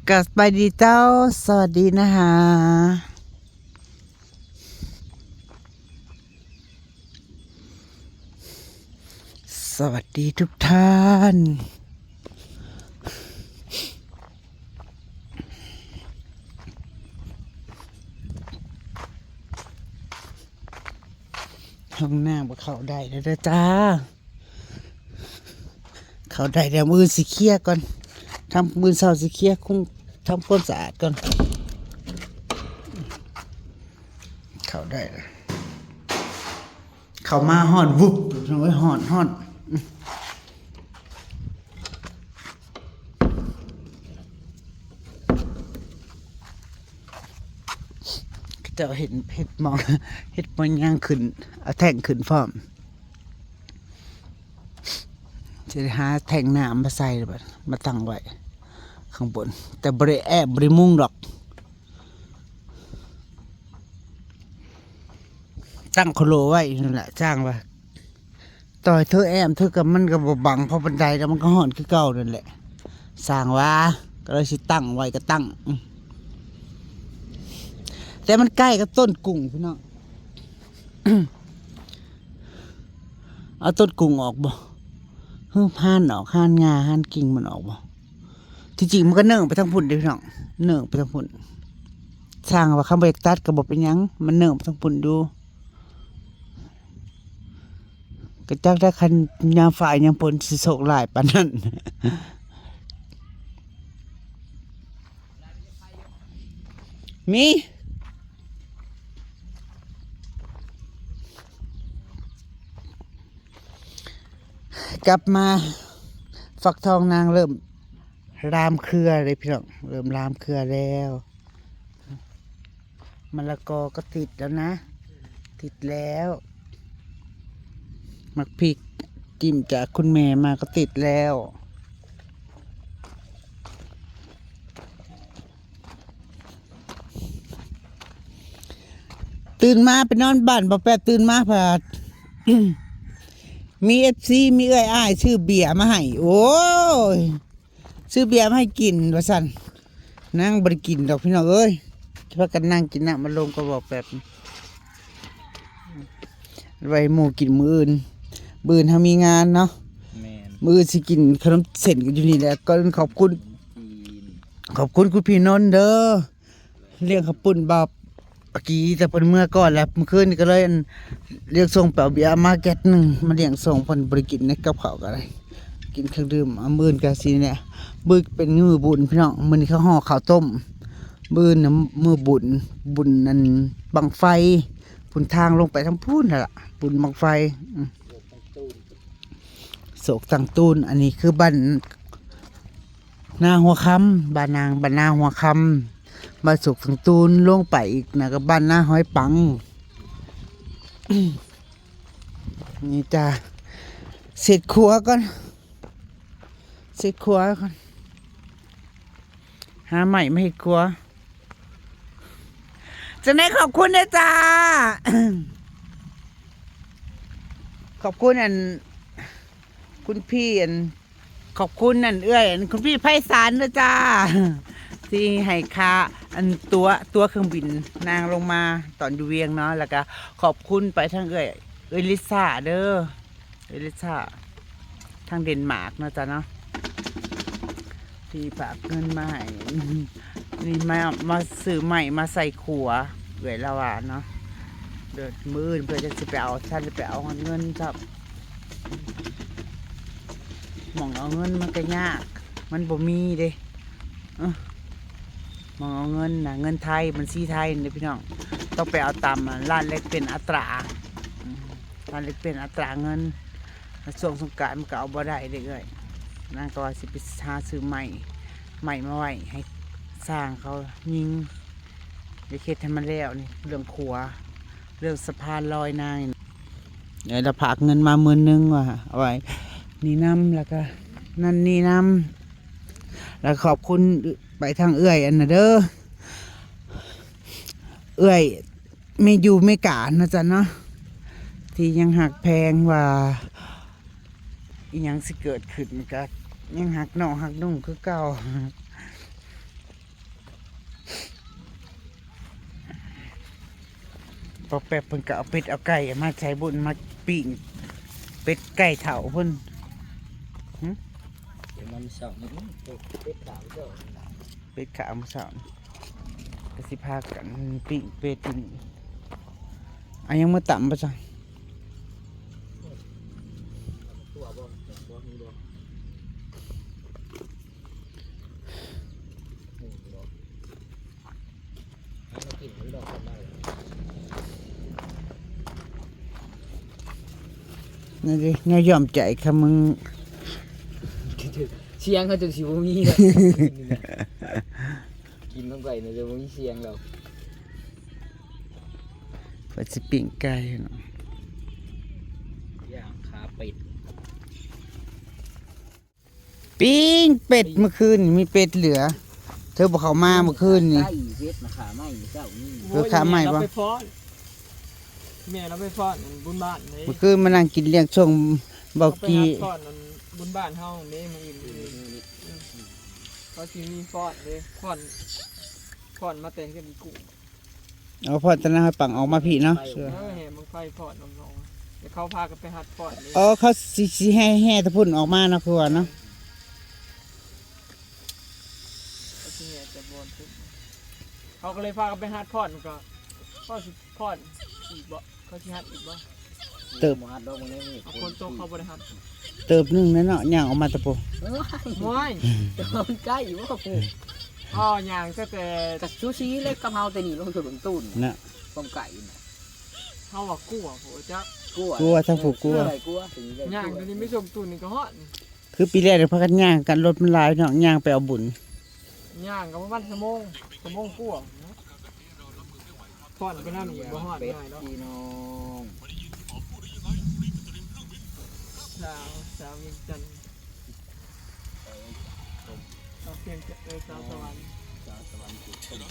ກໍສະບາຍດີເຈົ້າ, ສະຫວັດດີນະຫາ. ສະຫວັດດີທຸກທ່ານ. ຫ້ອງນ້ຳກໍເຂົ້າໄດ້ແລ້ວເດີຈ້າ. ເຂົ້າໄດ້ແລ້ວ, ມື້ອື່ນຊິເຄຍກ່ອນ. ທຳ ມື້ເຊົ້າຊິເຄຍ, ຄົງທຳຄວາມສະອາດກ່ອນ. ເຂົ້າໄດ້ແລ້ວ. ເຂົ້າມາຮ້ອນວຶບ, ໂອ້ຍ ຮ້ອນ, ຮ້ອນ. ເຂົາເຈົ້າເຮັດ, ເຮັດໝ່ອງ, ເຮັດໝ່ອງຫຍັງຂຶ້ນ, ເອົາແທ້ງຂຶ້ນພ້ອມ. ຊິໄດ້ຫາແທ້ງນ້ຳມາໃສ່ ແລ້ວບັດມາຕັ້ງໄວ້ຂ້າງບົນ, ແຕ່ບໍ່ໄດ້ແອ້ມ, ບໍ່ໄດ້ມຸງດອກ. ຕັ້ງໂຄໂລໄວ້ນັ້ນແຫຼະ, ຊ່າງວ່າ ຕໍ່ໃຫ້ເທີແອ້ມເທີກໍ ມັນກໍບໍ່ບັງພໍປານໃດດອກ, ມັນກໍຮ້ອນຄືເກົ່ານັ້ນແຫຼະ. ຊ່າງວ່າ, ກໍເລີຍຊິຕັ້ງໄວ້ກໍຕັ້ງ. ອືມ ແຕ່ມັນໃກ້ກັບຕົ້ນກຸ້ງພີ່ນ້ອງ. ເອົາຕົ້ນກຸ້ງອອກບໍ່? ເຮີ ຫານອອກ, ຫານງ່າ, ຫານກິ່ງມັນອອກບໍ່? ທີ່ຈິງມັນກໍເນີ່ງໄປທາງພຸ້ນເດ້ພີ່ນ້ອງ, ເນີ່ງໄປທາງພຸ້ນ. ຊ່າງວ່າ ຄັນບໍ່ຢາກຕັດກໍບໍ່ເປັນຫຍັງ, ມັນເນີ່ງໄປທາງພຸ້ນຢູ່. ກໍຈັກໄດ້ ຄັນຍາມຟ້າຍາມຝົນຊິໂຊກຫຼາຍປານນັ້ນ. ມີ ກັບມາ ຝັກທອງນາງເລີ່ມລາມເຄືອເດ້ພີ່ນ້ອງ, ເລີ່ມລາມເຄືອແລ້ວ. ມະລະກອກໍຕິດແລ້ວນະ, ຕິດແລ້ວ. ໝາກພິກຈິ້ມຈາກຄຸນແມ່ມາກໍຕິດແລ້ວ. ຕື່ນມາໄປນອນບ້ານບໍ່ແປບ, ຕື່ນມາພັດ ມີເອັຟຊີ ມີເອື້ອຍອ້າຍຊື້ເບຍມາໃຫ້. ໂອ້ຍ ຊື້ເບຍມາໃຫ້ກິນວ່າຊັ້ນ, ນາງບໍ່ໄດ້ກິນດອກພີ່ນ້ອງເອີຍ. ພາກັນນັ່ງກິນນ້ຳອັດລົມກັບບໍ່ແປບ, ໄວ້ໃຫ້ໝູ່ກິນມື້ອື່ນ. ມື້ອື່ນເຮົາມີງານເນາະ. ແມ່ນ. ມື້ອື່ນຊິກິນຂະໜົມເສັ້ນກັນຢູ່ນີ້ແຫຼະ. ກ່ອນອື່ນຂອບຄຸນ, ຂອບຄຸນຄຸນພີ່ນົນເດີ. ລ້ຽງເຂົ້າປຸ້ນບ່າວອາກີ, ແຕ່ເພິ່ນເມືອກ່ອນແລ້ວ. ມື້ຄືນນີ້ກໍເລີຍ ອັນ ລ້ຽງສົ່ງໄປເອົາເບຍມາແກັດໜຶ່ງ ມາລ້ຽງສົ່ງເພິ່ນ, ບໍ່ໄດ້ກິນໃນກັບເຂົ້າກໍໄດ້, ກິນເຄື່ອງດື່ມ. ອາ ມື້ອື່ນກໍຊິແຫຼະ, ມື້ເປັນມື້ບຸນພີ່ນ້ອງ. ມື້ນີ້ເຂົາຫໍ່ເຂົ້າຕົ້ມ, ມື້ອື່ນນະມື້ບຸນ, ບຸນອັນບັ້ງໄຟ, ບຸນທາງລົງໄປທາງພຸ້ນຫັ້ນລະ, ບຸນບັ້ງໄຟ. ອືມ ໂສກຕັງຕູນ. ອັນນີ້ຄືບ້ານ ນາຫົວຄຳ, ບ້ານນາງ ບ້ານນາຫົວຄຳ, ບ້ານໂສກສັງຕູນ. ລົງໄປອີກນະກໍບ້ານນາຫອຍປັງ. ນີ້ຈ້າ, ເຊັດຄົວກ່ອນ, ເຊັດຄົວກ່ອນ, ຫາໄມ້ມາເຮັດຄົວ. ຈັ່ງໃດຂອບຄຸນເດີຈ້າ, ຂອບຄຸນອັນ ຄຸນພີ່ອັນ ຂອບຄຸນອັນເອື້ອຍ ອັນຄຸນພີ່ໄພສານເດີຈ້າ ທີ່ໃຫ້ຄ່າອັນຕົ໋ວ ຕົ໋ວເຄື່ອງບິນນາງລົງມາຕອນຢູ່ວຽງເນາະ. ແລ້ວກະຂອບຄຸນໄປທາງເອື້ອຍ ເອື້ອຍລິຊາເດີ, ເອື້ອຍລິຊາ ທາງເດນມາກເນາະຈ້າເນາະ ທີ່ຝາກເງິນມາໃຫ້. ນີ້ມາ ມາຊື້ໄມ້ມາໃສ່ຄົວ ເອື້ອຍລາວວ່າເນາະ. ດຽວມື້ອື່ນເພິ່ນຈັ່ງຊິໄປເອົາ, ທັນໄດ້ໄປເອົາຮອດເງິນຊ້ຳ. ໝ່ອງເອົາເງິນມັນກໍຍາກ, ມັນບໍ່ມີເດ້. ເອີ ໝ່ອງເອົາເງິນນະ, ເງິນໄທ, ບັນຊີໄທນີ້ພີ່ນ້ອງ, ຕ້ອງໄປເອົາຕາມຮ້ານແລກປ່ຽນອັດຕາ. ອືມ ຮ້ານແລກປ່ຽນອັດຕາເງິນ. ແລ້ວຊ່ວງສົງການມັນກໍເອົາບໍ່ໄດ້ເດ້ເອື້ອຍ. ນາງກໍວ່າຊິໄປຫາຊື້ໄມ້, ໄມ້ມາໄວ້ໃຫ້ຊ່າງເຂົາຍິງ, ຢາກເຮັດໃຫ້ມັນແລ້ວນີ້ ເລື່ອງຂົວ, ເລື່ອງສະພານລອຍນາງນີ້. ເອີ ລະຝາກເງິນມາໝື່ນໜຶ່ງວ່າເອົາໄວ້ນີ້ນຳ, ແລ້ວກະນັ້ນນີ້ນຳ. ແລ້ວຂອບຄຸນໄປທາງເອື້ອຍອັນນະເດີ, ເອື້ອຍ ແມ່ຢູ່ແມ່ການເນາະ ເນາະ ທີ່ຍັງຮັກແພງ, ວ່າອີ່ຫຍັງຊິເກີດຂຶ້ນກໍຍັງຮັກນ້ອງຮັກນຸ່ງຄືເກົ່າ. ปอแป๊บเพิ่นก็เอาเป็ดเอาไก่มาใส่บุญ มาปิ้งเป็ดไก่เฒ่าเพิ่น หึ เดี๋ยวมันเช้านี้ เออ เป็ดขาวเจ้า เป็ดขาวมื้อเช้านี้ ก็สิพากันปิ้งเป็ดอยู่นี่ เอาหยังมาตำบ่จ๊ะ ตัวบ่ บ่มีบ่ นี่บ่ นี่ดิ แนวย้อมใจค่ะมึง เสียงเขาจนสิบ่มีแล้ว กินลงไปน่าจะบ่มีเสียงแล้ว เพิ่นสิปิ้งไก่เนาะ ย่างขาเป็ด ปิ้งเป็ด มื้อคืนมีเป็ดเหลือ เธอบ่เข้ามามื้อคืนนี่ ไก่เฮ็ดนะ ขาใหม่เจ้านี่ เออ ขาใหม่บ่ เมียเราไปฟ้อน เมียเราไปฟ้อนบุญบ้านนี่ มื้อคืนมานั่งกินเลี้ยงส่งเบา เขาไป กี้ ฮับฟ้อนบุญบ้านเฮานี่มื้ออื่น เขาสิมีฟ้อนเด้ ฟ้อน ฟ้อนมาแต่เฮือนอีกุ้ง เอาพอดตะนาวให้ปังออกมาพี้เนาะ เออ แห่บั้งไฟพอดน้องๆ เดี๋ยวเขาพากันไปฮัดพอดเลย อ๋อ เขาสิ สิแห่ แห่ตะพุ้นออกมาเนาะ คือว่าเนาะ เขาสิแห่แต่บอนพุ้น เขาก็เลยพากันไปฮัดพอด มันก็ เขาสิพอดอีกบ่ เขาสิฮัดอีกบ่ เติบ บ่ฮัดดอกมื้อนี้ เอาคนโตเขาบ่ได้ฮัด เติบหนึ่งแน่เนาะ ย่างออกมาตะปู โอ้ย โอ้ย มันใกล้อยู่บ่ครับปู่ อ๋อ ย่างตั้งแต่ กะซูซีเล็กกับเฮาแต่นี่ลงสู่เบิ่งตูน น่ะ ความไกลน่ะ เฮาว่ากลัวโพดจ้ะ กลัว กลัวทั้งผู้กลัว เออ กลัว ย่างตัวนี้ไม่ส่งตูนนี่ก็ฮอด คือปีแรกเนี่ยพากันย่างกัน รถมันหลายเนาะ ย่างไปเอาบุญ ย่างก็ประมาณชั่วโมง ชั่วโมงกว่าเนาะ พอดไปนำอีกบ่ฮอด เป็ด ง่ายดอก พี่น้อง สาว สาวเวียงจันทน์ สาวเวียงจันทน์ เออ สาวสวรรค์ สาวสวรรค์สีคม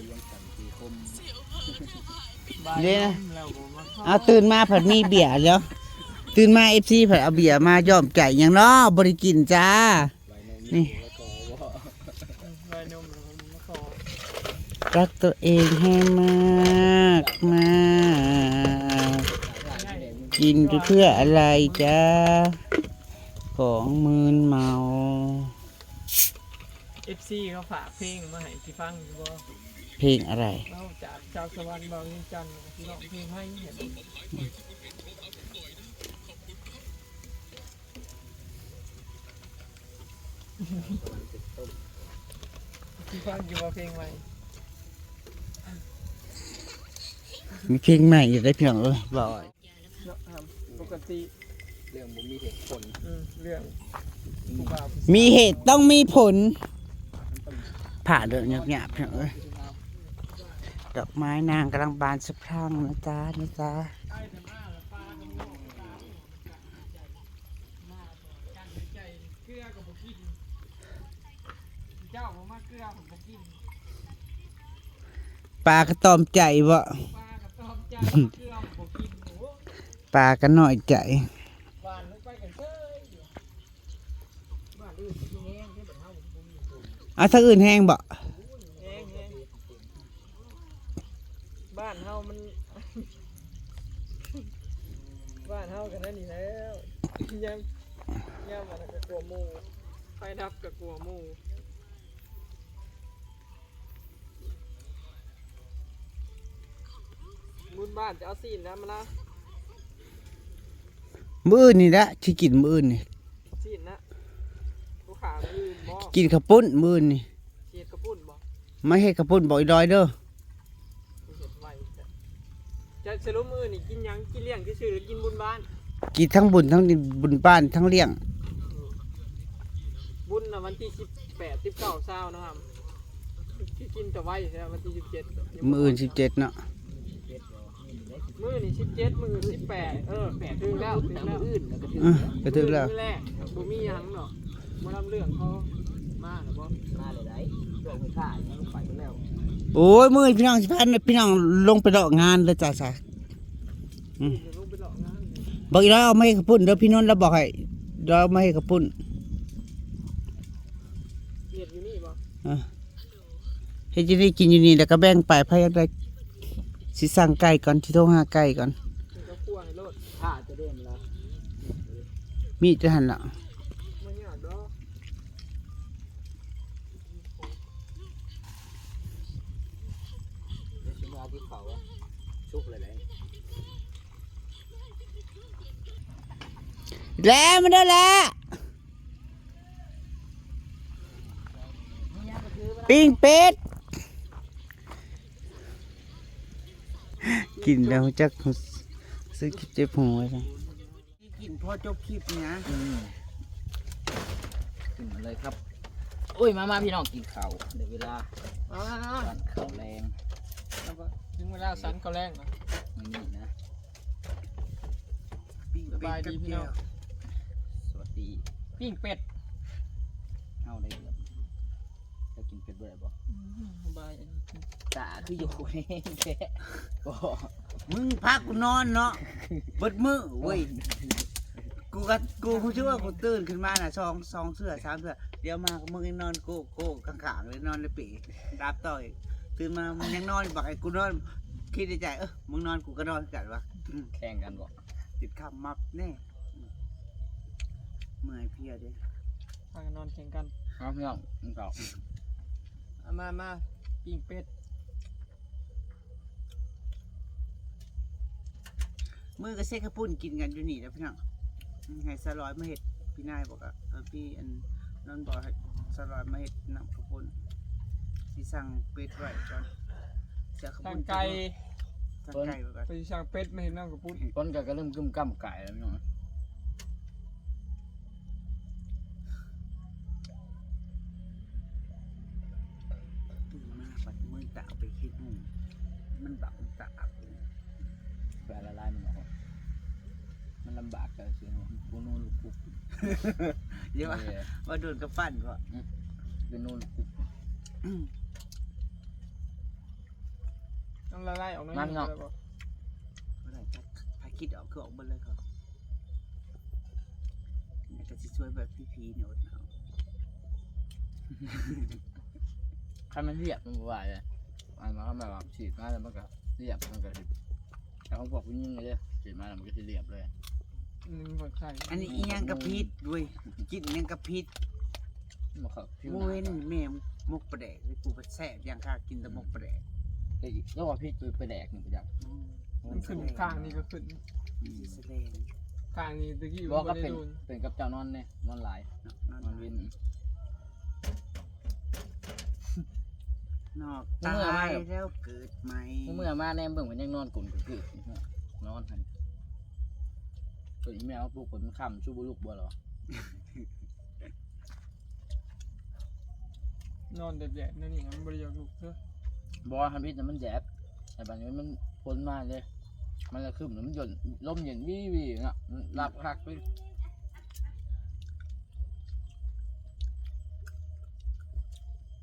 เวียงจันทน์สีคม เด้นะ บ่ายสามแล้วบ่มาเข้า เอาตื่นมาผัดมีเบียร์แล้ว ตื่นมา เอฟซี ผัดเอาเบียร์มาย้อมใจหยังเนาะ บ่ได้กินจ้า นี่ รักตัวเองให้มากมาก กินเพื่ออะไรจ๊ะ ของมึนเมา เอฟซี เขาฝากเพลงมาให้สิฟังอยู่บ่ เพลงอะไร เว้าจากชาวสวรรค์บ่าวเวียงจันทน์ สิร้องเพลงให้เห็น สิฟังอยู่บ่เพลงใหม่ มีเพลงใหม่อยู่ได้อพี่น้องเอ้ย บ่อย เนาะ ปกติ เรื่องบ่มีเหตุผล อืม เรื่อง มีเหตุต้องมีผล ผ่าเรื่องยากๆ พี่น้องเอ้ย ดอกไม้นางกำลังบานสะพรั่งนะจ๊ะ นะจ๊ะ ปลากระตอมใจบ่ ปลากระน้อยใจ เอาทางอื่นแฮงบ่ บ้านเฮามัน บ้านเฮากันนั่นนี่แล้ว ยาม ยามอันนั้นก็กลัวหมู่ ไฟดับก็กลัวหมู่ บุญบ้านจะเอาซีนนะมานะ มื้ออื่นนี่แหละ สิกินมื้ออื่นนี่ ซีนนะ ลูกค้ามื้ออื่นบ่ กินข้าวปุ้นมื้ออื่นนี่ สิเฮ็ดข้าวปุ้นบ่ มาเฮ็ดข้าวปุ้นบอกอีดอยเด้อ เฮ็ดไวจ้ะ จะสรุปมื้อนี่กินหยัง กินเลี้ยงซื่อๆ หรือกินบุญบ้าน กินทั้งบุญทั้งบุญบ้านทั้งเลี้ยง บุญน่ะวันที่สิบแปด สิบเก้า ซาวนะครับ ที่กินแต่ไวแท้ วันที่สิบเจ็ด มื้ออื่นสิบเจ็ดเนาะ มื้อนี่สิบเจ็ด มื้ออื่นสิบแปด เออ ถืกแล้ว ถืกแล้ว มื้ออื่นแล้วก็ถืก เออ ก็ถืกแล้ว มื้อแรกบ่มีหยังดอก หมอลำเรื่องเขามาแล้วบ่ มาแล้วได๋ ช่วงมื้อค่ายังไปแล้ว โอ้ย มื้อพี่น้องสิพาพี่น้องลงไปเลาะงานเลยจ้ะ อืม ลงไปเลาะงาน บอกอีดอยเอามาให้ข้าวปุ้นเด้อ พี่นนท์แล้วบอกให้ดอยเอามาให้ข้าวปุ้น เฮ็ดอยู่นี่บ่ อ่ะ เฮ็ดอยู่นี่กินอยู่นี่ แล้วก็แบ่งไป ไผอยากได้ ຊິສັ່ງໄກ່ກ່ອນ ຊິໂທຫາໄກ່ກ່ອນ. ມີແຕ່ຫັ້ນລະ. ແລ້ວ ມາເດີແລ້ວ ປີ້ງເປັດ ກິນແລ້ວຮູ້ຈັກ ຮູ້ສຶກເຈັບຫົວ. ກິນພໍຈົບຄລິບນີ້ນະ. ອືມ ຂຶ້ນມາເລີຍຄັບ. ໂອ້ຍ ມາໆ ພີ່ນ້ອງ ກິນເຂົ້າ ໄດ້ເວລາ ມາໆ ສັນເຂົ້າແລງ. ເອົາບໍ່ ເຖິງເວລາສັນເຂົ້າແລງແລ້ວ ມື້ນີ້ນະ. ປີ້ງເປັດກັບແຈ່ວ. ສະບາຍດີພີ່ນ້ອງ ສະຫວັດດີ. ປີ້ງເປັດ ເຮົາໄດ້ເລື່ອງ. ເຈົ້າກິນເຜັດບໍ່ໄດ້ບໍ່? ອືມ ສະບາຍ. ຕາຄືຢູ່ແຮງແທ້. ບໍ່ ມຶງພາກູນອນເນາະ ເບິດມື້ເວີຍ. ກູກະ ກູຮູ້ສຶກວ່າກູຕື່ນຂຶ້ນມານະ ສອງ ສອງເທື່ອ ສາມເທື່ອ ດຽວມາມຶງຍັງນອນໂກ້ໆ ຂ້າງໆ ເລີຍ ນອນໃນເປ ດັບຕໍ່ອີກ. ຕື່ນມາມຶງຍັງນອນ ບັກໃຫ້ກູນອນ. ຄິດໃນໃຈ ເອີ ມຶງນອນ ກູກະນອນຄືກັນວະ. ແຂ່ງກັນບໍ່? ຕິດຄຳມັບແນ່. ເມື່ອຍເພຍເດ້ ພາກັນນອນແຂ່ງກັນ. ເອົາ ພີ່ນ້ອງ ກິນເຂົ້າ. ເອົາ ມາ ມາ ປີ້ງເປັດ. ມື້ກະເຊັກເຂົ້າປຸ້ນກິນກັນຢູ່ນີ້ແຫຼະພີ່ນ້ອງ. ໃຫ້ສາວລອຍມາເຮັດ ພີ່ນາຍບອກກະ ເອີ ພີ່ອັນ ນອນບອກໃຫ້ສາວລອຍມາເຮັດນ້ຳເຂົ້າປຸ້ນ. ຊິສັ່ງເປັດໄວ້ກ່ອນ ຊິເອົາເຂົ້າປຸ້ນ ສັ່ງໄກ່ ສັ່ງໄກ່ໄວ້ກ່ອນ. ເພິ່ນຊິສັ່ງເປັດມາເຮັດນ້ຳເຂົ້າປຸ້ນ. ຄົນກະກະລຶ້ມກຶ້ມກ້ຳກາຍແລ້ວພີ່ນ້ອງ. ຕື່ນມາບັດມື້ຕາໄປເຮັດຫູ ມັນບັກຕາ ແປລະລາຍມັນອອກ ມັນລຳບາກກະຊິເນາະ. ກູນູນລູກກຸກ ຢ່າວ່າ ເອີ ວ່າໂດນກະປັ່ນເພາະ ອືມ ກູນູນລູກກຸກ. ອືມ ມັນລະລາຍອອກໜ້ອຍໜຶ່ງ ມັນເນາະ ໄດ້ບໍ່? ບໍ່ໄດ້ ຖ້າ ຖ້າຄິດອອກຄືອອກເບິດເລີຍເຂົາ. ແລ້ວກະຊິຊ່ວຍແບບຜີໆ ນີ້ອົດເອົາ. ຄັນມັນລຽບມັນບໍ່ວ່າເລີຍ ອັນວ່າຄັນແບບວ່າສີດມາແລ້ວມັນກະລຽບ ມັນກະຊິ ແຕ່ຂອງພວກຜູ້ຍິງເດ້ ຊິມາແລ້ວມັນກະຊິລຽບເລີຍ. ອືມ ບໍ່ໃຊ່ ອັນນີ້ອີ່ຫຍັງກະຜິດເວີຍ ກິນຫຍັງກະຜິດ. ບໍ່ເຂົ້າຜິວ ບໍ່ເຫັນແມ່ໝົກປາແດກເລີຍ ກູບັດແຊບຢ່າງຄັກ ກິນແຕ່ໝົກປາແດກ. ແລ້ວວ່າຜິດຄືປາແດກນີ້ບໍ່ຈັກ. ອືມ ມັນຂຶ້ນຂ້າງນີ້ກະຂຶ້ນ ອືມ ຊິສະແດງ ຂ້າງນີ້ຕະກີ້ ບໍ່ ມັນບໍ່ໄດ້ໂດນ. ເປັນກັບເຈົ້ານອນເດ້ ນອນຫຼາຍ ນອນ ນອນວິນ. ນອກຕາຍແລ້ວເກີດໃໝ່. ເມື່ອມາແນມເບິ່ງເພິ່ນຍັງນອນກົ້ນກະກືດຢູ່ ນອນຫັ້ນ. ເອີ ອີແມ່ເອົາປຸກເພິ່ນ ມັນຄ່ຳ ຊູບໍ່ລຸກບໍ່ລະວະ? ນອນແດດໆ ແນວນີ້ມັນບໍ່ໄດ້ຢາກລຸກເດີ. ບໍ່ ທຳອິດນະມັນແດດ ແຕ່ບາດນີ້ມັນຝົນມາເດ້ ມັນລະຄຶ້ມ ແລ້ວມັນຢົນ ລົມເຢັນວີໆ ເນາະ ຫຼັບຄັກເລີຍ.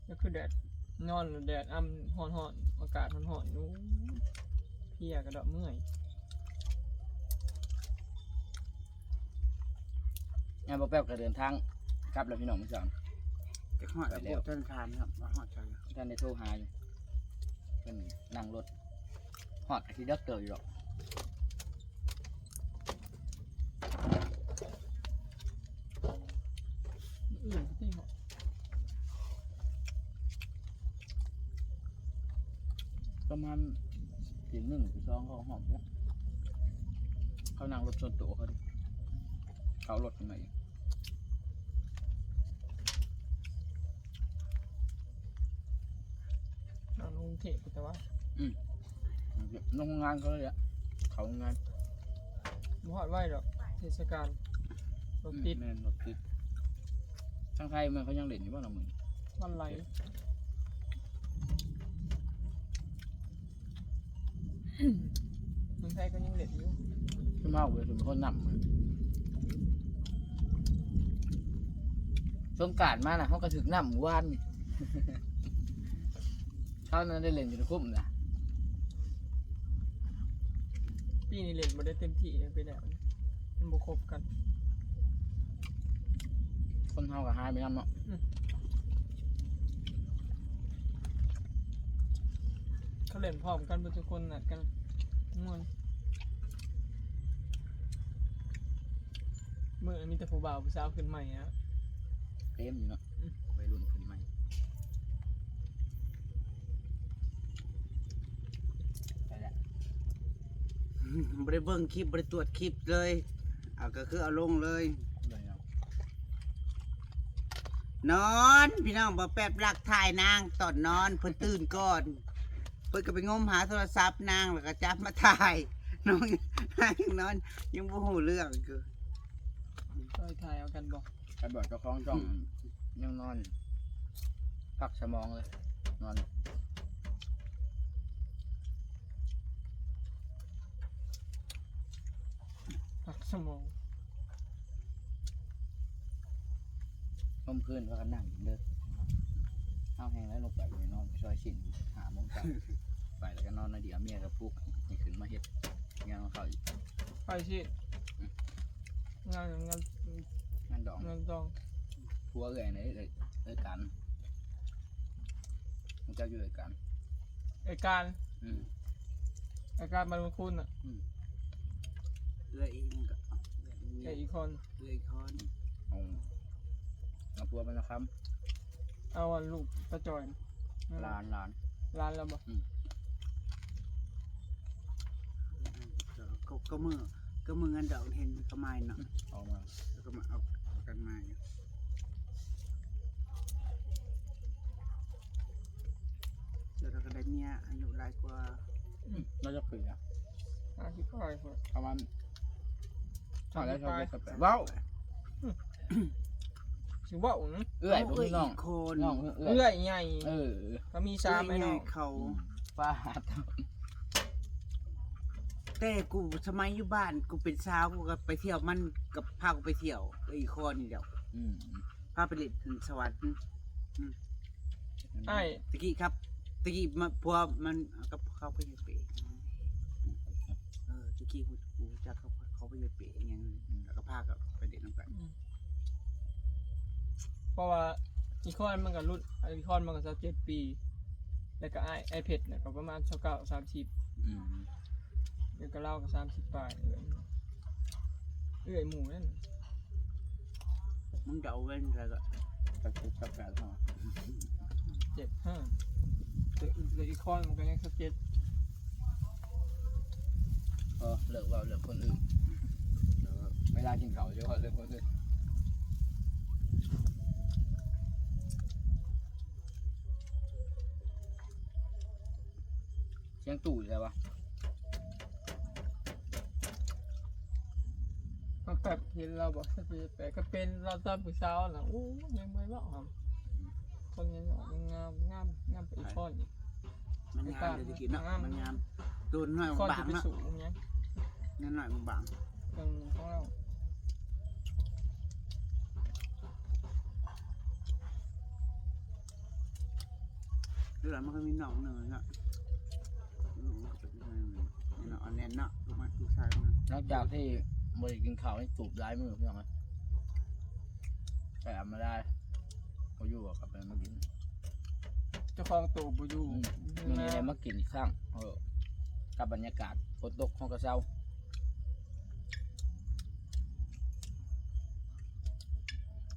ກໍຄືແດດ ນອນແດດອຳຮ້ອນໆ ອາກາດຮ້ອນໆ ໂອ້ຍ ເພຍກະດອກເມື່ອຍ. ຍາມບໍ່ແປັບກະເດີນທາງກັບແລ້ວພີ່ນ້ອງ ມື້ເຊົ້າ ຈັກຮອດແລ້ວບໍ່ ບໍ່ທັນຖາມເນາະ ວ່າຮອດໃສ ບໍ່ທັນໄດ້ໂທຫາຢູ່ ເພິ່ນນັ່ງລົດ ຮອດກະຊິເດິກເຕີບຢູ່ດອກ. ອື່ນຕິເນາະ ປະມານຕີໜຶ່ງຕີສອງເຂົາຮອດເດ້ ເຂົານັ່ງລົດສ່ວນໂຕເຂົາເດ້ ເຂົາລົດມາອີກ. ນອນກຸງເທບພຸ້ນແຕ່ວ່າ ອືມ ລົງໂຮງງານເຂົາເລີຍ ເຂົ້າໂຮງງານ ບໍ່ຮອດໄວດອກ ເທດສະການ ລົດຕິດ ແມ່ນ ລົດຕິດ. ທາງໄທແມ່ນເຂົາຍັງຫຼິ້ນຢູ່ບໍ່ລະມື້ນີ້? ວັນໄຫຼ ຄົນໄທກໍຍັງເຫຼັ້ນຢູ່ ຄືເມົາເວີຍ ຄືເປັນຄົນນຳ. ສົງການມານະ ເຮົາກໍຖືກນຳມື້ວານນີ້ ເຮົານັ້ນໄດ້ເຫຼັ້ນຈົນຄຸ້ມນະ. ປີນີ້ເຫຼັ້ນບໍ່ໄດ້ເຕັມທີ່ເລີຍ ໄປແລ້ວ ມັນບໍ່ຄົບກັນ ຄົນເຮົາກໍຫາຍໄປນຳເນາະ. ອືມ. ເຂົາຫຼິ້ນພ້ອມກັນເບິດທຸກຄົນ ນັດກັນມ່ວນ. ມື້ນີ້ມີແຕ່ຜູ້ບ່າວຜູ້ສາວຂຶ້ນໃໝ່ນະ ເຕັມຢູ່ເນາະ. ອືມ ໄວລຸ້ນຂຶ້ນໃໝ່ ໄປລະ. ບໍ່ໄດ້ເບິ່ງຄລິບ ບໍ່ໄດ້ຕວດຄລິບເລີຍ ເອົາ ກໍຄືເອົາລົງເລີຍ. ນອນ ພີ່ນ້ອງ ບໍ່ແປັບລັກຖ່າຍນາງຕອນນອນ ເພິ່ນຕື່ນກ່ອນ ເພິ່ນກໍໄປງົມຫາໂທລະສັບນາງ ແລ້ວກໍຈັບມາຖ່າຍ ນ້ອງນອນ ຍັງບໍ່ຮູ້ເລື່ອງຢູ່. ຊ່ອຍຖ່າຍເອົາກັນບໍ່? ໃຜບອກເຈົ້າຂອງຊ່ອງ ອືມ ຍັງນອນ ພັກສະໝອງເລີຍ ນອນ ພັກສະໝອງ. ເມື່ອຄືນພາກັນນັ່ງກິນເດີ ເຮົາແຮງແລ້ວ ລົງໄປນອນຊອຍຊີ້ນ ຫ້າໂມງເຊົ້າ ໄປແລ້ວກໍນອນໜ້ອຍດຽວ ເມຍກໍປຸກໃຫ້ຂຶ້ນມາເຮັດງານຂອງເຂົາອີກ. ໄປຊີ້ນ ອືມ ງານ ງານ ງານດອງ ງານດອງ ຜົວເອື້ອຍນະ ເອື້ອຍ ເອື້ອຍກັນ ຮູ້ຈັກຢູ່ເອື້ອຍກັນ ເອື້ອຍການ. ອືມ ເອື້ອຍການບ້ານບຸນຄູນນະ. ອືມ ເອື້ອຍອີກ ເອື້ອຍອີກຄົນ ເອື້ອຍອີກຄົນ. ອືມ ເອົາ ເອົາຜົວມານະຄຳ ເອົາ ອັນລູກຕາຈອຍ ຫຼານ ຫຼານ ຫຼານແລ້ວບໍ່? ອືມ ກໍ ກໍມື້ ກໍມື້ງານດອງເຫັນກໍມາເນາະ ອືມ ອອກມາ ແລ້ວກໍມາເອົາກັນມາຢູ່. ແລ້ວເຮົາກໍໄດ້ເມຍອາຍຸຫຼາຍກວ່າ. ອືມ ລາວຈັກປີລະ? ຫ້າສິບປາຍພຸ້ນ ປະມານ ຫ້າສິບປາຍ ເວົ້າ ອືມ ຊິເວົ້າຫຍັງ? ເອື້ອຍ ເອື້ອຍ ພີ່ນ້ອງ ອີກຄົນ ນ້ອງເອື້ອຍ ເອື້ອຍໃຫຍ່ ເອີ ກໍມີສາມ ເອື້ອຍໃຫຍ່ ອ້າຍນ້ອງ ເຂົາ ອືມ ປາດ ແຕ່ກູສະໄໝຢູ່ບ້ານ ກູເປັນສາວ ກູກໍໄປທ່ຽວ ມັນກໍພາກູໄປທ່ຽວ ເອື້ອຍອີກຄົນນີ້ແຫຼະ. ອືມ ພາໄປຫຼິ້ນສະຫວັນ. ອືມ ອ້າຍ ຕະກີ້ຄັບ ຕະກີ້ມາ ຜົວມັນກັບເຂົາໄປເປ. ເອີ ຕະກີ້ຮູ້ ຮູ້ຈັກເຂົາ ເຂົາໄປເປຫຍັງ ອືມ ແລ້ວກໍພາກັນໄປຫຼິ້ນນຳກັນ. ອືມ ເພາະວ່າອີຄອນມັນກໍລຸ້ນ ອີຄອນມັນກໍຊາວເຈັດປີ ແລ້ວກໍອ້າຍ ອ້າຍເພັດນະກໍປະມານຊາວເກົ້າ ສາມສິບ. ອືມ ແລ້ວກໍລາວກໍສາມສິບປາຍ ເອື້ອຍ ເອື້ອຍໝູ່ນັ້ນ. ມຶງຈະເອົາເວັນໃສ່ກໍ ຈັກເຈັດ ຈັກແປດເນາະ ເຈັດຫ້າ ແຕ່ ແຕ່ອີຄອນມັນກໍຍັງຊາວເຈັດ. ພໍເລີກເວົ້າເລື່ອງຄົນອື່ນ ເວລາກິນເຂົ້າຈະເວົ້າເລື່ອງຄົນອື່ນ. ສຽງຕູ້ຢູ່ໃສວະ? ມັນແປບເຫັນລາວບໍ່? ແປບ ກໍເປັນລາວຕອນຜູ້ສາວນະ ໂອ້ຍ ຍັງບໍ່ເວົ້າຫຳ ຄົນຍັງງາມ ງາມ ງາມກວ່າອີຄອນອີກ. ມັນງາມເດ້ ຕະກີ້ເນາະ ງາມ ມັນງາມ ໂຕນ້ອຍບາງເນາະ ອີຄອນຊິໄປສູ້ຫຍັງ ນ້ອຍໆບາງໆ ເລື່ອງຂອງລາວ. ເວລາມັນກໍມີນ້ອງໜຶ່ງເນາະ ເນາະ ເອົາແໜ້ນເນາະ ລູກມາ ລູກຊາຍມັນ. ຫຼັງຈາກທີ່ບໍ່ໄດ້ກິນເຂົ້ານີ້ຕູບຫຼາຍມື້ ພີ່ນ້ອງເອີຍ ແຕ່ອຳມາດາບໍ່ຢູ່ກໍໄປມາກິນ ເຈົ້າຂອງໂຕບໍ່ຢູ່. ອືມ ມື້ນີ້ໄດ້ມາກິນອີກຄັ້ງ ເອີ ກັບບັນຍາກາດຝົນຕົກ ເຮົາກໍເຊົາ.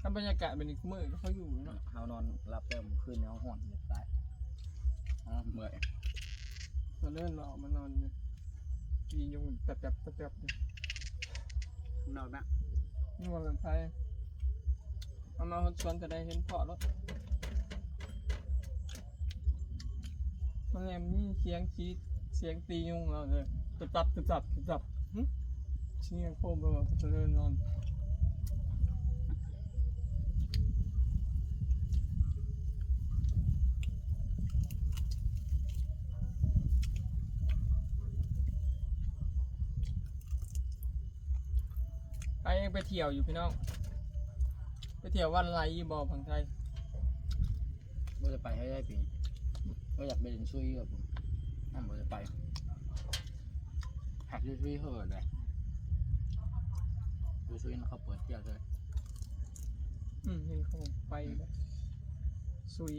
ຄັນບັນຍາກາດແບບນີ້ ມື້ເຂົາຢູ່ເນາະ ເຮົານອນຫຼັບແລ້ວ ມື້ຄືນນີ້ເຮົາຮ້ອນຈະຕາຍ ເຮົາເມື່ອຍ ກໍເລີຍອອກມານອນຢູ່ ມີຍຸງແປັບໆ ແປັບໆຢູ່ ຂ້າງນອກນະ ຍຸງວ່າເປັນໄຟ. ເອົາມາຮອດສວນກໍໄດ້ເຫັນເພາະໂລດ ມັນແມ່ນມີສຽງສີດ ສຽງຕີຍຸງເອົາເດີ ຕຸບຕັບ ຕຸບຕັບ ຕຸບຕັບ ຫຶ ສຽງໂຄມເບິ່ງວ່າເພິ່ນເລີນນອນ. ໄປ ຍັງໄປທ່ຽວຢູ່ພີ່ນ້ອງ ໄປທ່ຽວວັນໄລຢູ່ບໍ່ຝັ່ງໄທ? ບໍ່ໄດ້ໄປໃຫ້ໄດ້ປີນີ້ ບໍ່ຢາກໄປຫຼິ້ນຊຸຍກັບ ນັ້ນບໍ່ໄດ້ໄປ ຫາກຢູ່ຊຸຍເຫີດເດ້ ຢູ່ຊຸຍນັ້ນເຂົາເປີດທ່ຽວເລີຍ. ອືມ ເຫັນເຂົາໄປ ອືມ ແລ້ວ ຊຸຍ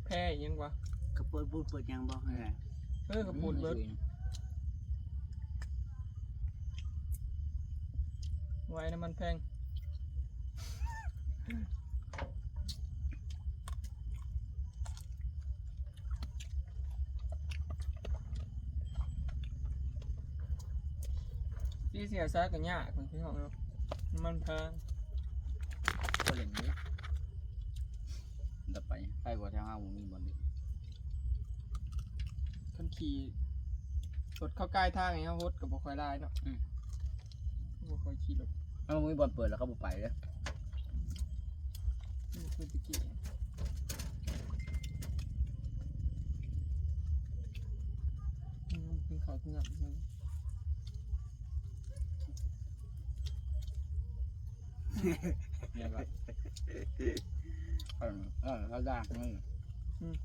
ແພອີ່ຫຍັງວະ? ກະເປີດບູດເປີດຫຍັງບໍ່? ເອີ ກະປູດເບິດ ໄວ້ນ້ຳມັນແພງ. ທີ່ເສຍຊາກະຍາກ ພີ່ນ້ອງເນາະ ມັນແພງ. ບໍ່ຫຼິ້ນເດ້ ຕໍ່ໄປ ໃຜວ່າແຖວເຮົາບໍ່ມີບ່ອນຫຼິ້ນ. ຄັນຂີ່ລົດເຂົ້າໃກ້ທາງນີ້ ເຮົາລົດກະບໍ່ຄ່ອຍຫຼາຍເນາະ. ອືມ ບໍ່ຄ່ອຍຂີ່ລົດ ເຮົາບໍ່ມີບ່ອນເປີດແລ້ວ ເຂົາບໍ່ໄປເດ້. ບໍ່ຄືແຕ່ກີ້ ອືມ ກິນເຂົ້າກິນນ້ຳ ແມ່ນບໍ່? ເອີ ເອີ ເຂົາດ່າ ອືມ.